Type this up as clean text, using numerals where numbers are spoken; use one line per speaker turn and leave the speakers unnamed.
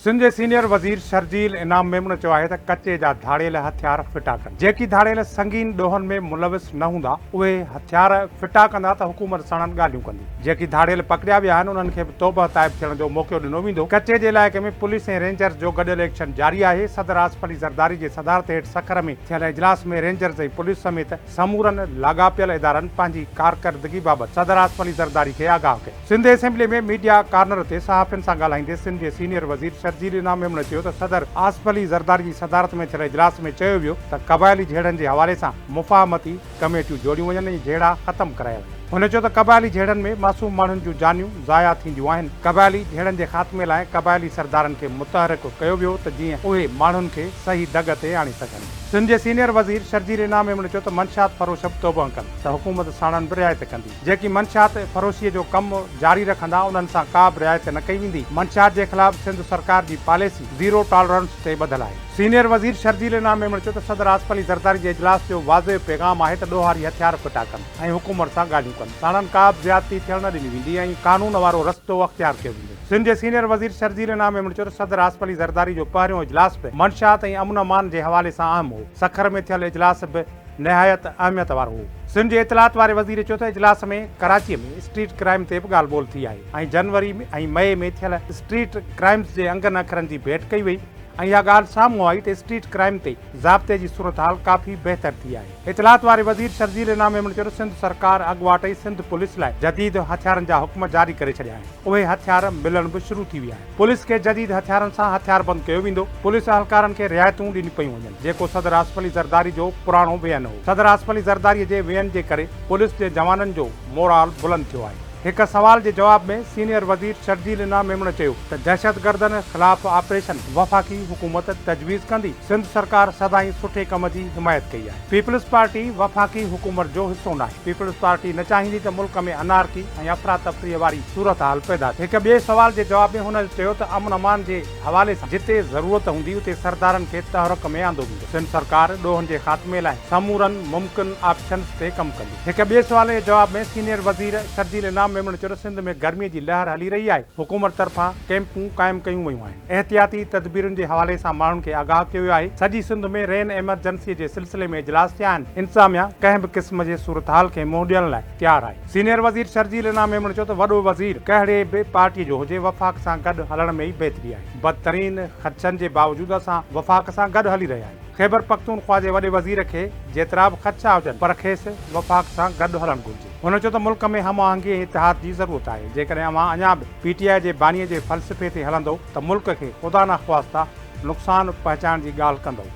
سنڌ جي سينيئر وزير شرجيل انعام ميمڻ چيو آهي ته ڪچي جا ڌاڙيل هٿيار ڦٽا ڪن، جيڪي ڌاڙيل سنگين ڏوهن ۾ ملوث نه هوندا اهي هٿيار ڦٽا ڪندا ته حڪومت ساڻن ڳالهيون ڪندي، جيڪي ڌاڙيل پڪڙيا ويا آهن انهن کي به توبهه تائب ٿيڻ جو موقعو ڏنو ويندو، ڪچي جي علائقي ۾ پوليس ۽ رينجرز جو گڏيل ايڪشن جاري آهي، صدر آصف علي زرداري جي صدارت هيٺ سکر ۾ ٿيل اجلاس ۾ رينجرز ۽ پوليس سميت سمورن لاڳاپيل ادارن پنهنجي ڪارڪردگي بابت صدر آصف علي زرداري کي آگاهه ڪيو. سنڌ اسيمبلي ۾ ميڊيا ڪارنر تي صحافين سان ڳالهائيندي سنڌ جي سينيئر وزير شرجيل انعام ميمڻ چيو ته صدر آصف علي زرداري جي صدارت ۾ ٿيل اجلاس ۾ چيو ويو ته قبائلي جهيڙن جي حوالي سان مفاهمتي ڪميٽيون جوڙيون وڃن ۽ جهيڙا ختم ڪرايا وڃن. هن چيو ته قبائلي جهيڙن ۾ معصوم ماڻهن جون جانيون ضايع ٿينديون آهن، قبائلي جهيڙن جي خاتمي لاء قبائلي سردارن کي متحرڪ ڪيو ويو ته جيئن اهي ماڻهن کي صحيح دڳ تي آڻي سگهن. سنڌ جي سينيئر وزير شرجيل انعام ميمڻ چيو ته منشيات فروش به توبهه ڪن ته حڪومت ساڻن به رعايت ڪندي، جيڪي منشيات فروشي جو ڪم جاري رکندا انهن سان ڪا به رعايت نه ڪئي ويندي، منشيات جي خلاف سنڌ سرڪار جي پاليسي زيرو ٽالرنس تي ٻڌل آهي. سينيئر وزير شرجيل انعام ميمڻ چيو ته صدر آصف علي زرداري جي اجلاس جو واضح پيغام آهي ته ڏوهاري هٿيار ڦٽا ڪن ۽ حڪومت سان ڳالهيون ڪن، ساڻن ڪا به زيادتي ٿيڻ نه ڏني ويندي ۽ قانون وارو رستو اختيار ڪيو ويندو. سنڌ جي سينيئر وزير شرجيل انعام ميمڻ چيو ته صدر آصف علي زرداري جو پهريون اجلاس به منشيات ۽ امن امان جي حوالي سان اهم هو، سکر ۾ ٿيل اجلاس به نهايت اهميت وارو هو. سنڌ جي اطلاعات واري وزير چيو ته اجلاس ۾ ڪراچي ۾ اسٽريٽ ڪرائم تي به ڳالهه ٻولهه ٿي آهي ۽ جنوري ۽ مئي ۾ ٿيل اسٽريٽ ڪرائمز جي انگن اکرن جي ڀيٽ ڪئي وئي ۽ اها ڳالهه سامهون آئي ته اسٽريٽ ڪرائم تي ضابطي جي صورتحال ڪافي بهتر ٿي آهي. اطلاعات واري وزير شرجيل انعام ميمڻ چيو ته سنڌ سرڪار اڳواٽ ئي سنڌ پوليس لاء جديد هٿيارن جا حڪم جاري ڪري ڇڏيا آهن، اهي هٿيار ملڻ به شروع ٿي ويا آهن، پوليس کي جديد هٿيارن سان هٿياربند ڪيو ويندو، پوليس اهلڪارن کي رعايتون ڏنيون پيون وڃن، جيڪو صدر آصف علي زرداري جو پراڻو ويئن هو، صدر آصف علي زرداري جي ويئن جي ڪري پوليس جي جوانن جو مورال بلند ٿيو آهي. هڪ سوال جي جواب ۾ سينيئر وزير شرجيل انعام ميمڻ چيو ته دهشتگردن خلاف آپريشن وفاقي حڪومت تجويز ڪندي، سنڌ سرڪار سدائين سٺي ڪم جي حمايت ڪئي آهي، پيپلز پارٽي وفاقي حڪومت جو حصو ناهي، پيپلز پارٽي نه چاهيندي ته ملڪ ۾ انارڪي ۽ افراتفريء واري صورتحال پيدا ٿئي. هڪ ٻئي سوال جي جواب ۾ هن چيو ته امن امان جي حوالي سان جتي ضرورت هوندي اتي سردارن کي تحرڪ ۾ آندو ويندو، سنڌ سرڪار ڏوهن جي خاتمي لاء سمورن ممڪن آپشنز تي ڪم ڪندي. هڪ ٻئي سوال جي جواب ۾ سينيئر وزير شرجيل انعام ميمڻ چيو ته سنڌ ۾ گرمي جي لهر هلي رهي آهي، حڪومت طرفان ڪئمپون قائم ڪيون ويون آهن، احتياطي تدبيرن جي حوالي سان ماڻهن کي آگاهه ڪيو ويو آهي، سڄي سنڌ ۾ رين ايمرجنسي جي سلسلي ۾ اجلاس ٿيا آهن، انتظاميا ڪنهن به قسم جي صورتحال کي منهن ڏيڻ لاء تيار آهي. سينيئر وزير شرجيل انعام ميمڻ چيو ته وڏو وزير ڪهڙي به پارٽي جو هجي وفاق سان گڏ هلڻ ۾ ئي بهتري آهي، بدترين خدشن جي باوجود اسان وفاق سان گڏ هلي رهيا آهيون. خيبرپختونخوا جي وڏي وزير کي جيترا به خدشا هجن پر کيس وفاق سان گڏ هلڻ گهرجي. هن چيو ته ملڪ ۾ هم آهنگي ۽ اتحاد جي ضرورت آهي، جيڪڏهن اوهان اڃا به پي ٽي آء جي باني جي فلسفي تي هلندؤ ته ملڪ کي خدانخواسته نقصان پهچائڻ جي ڳالهه ڪندؤ.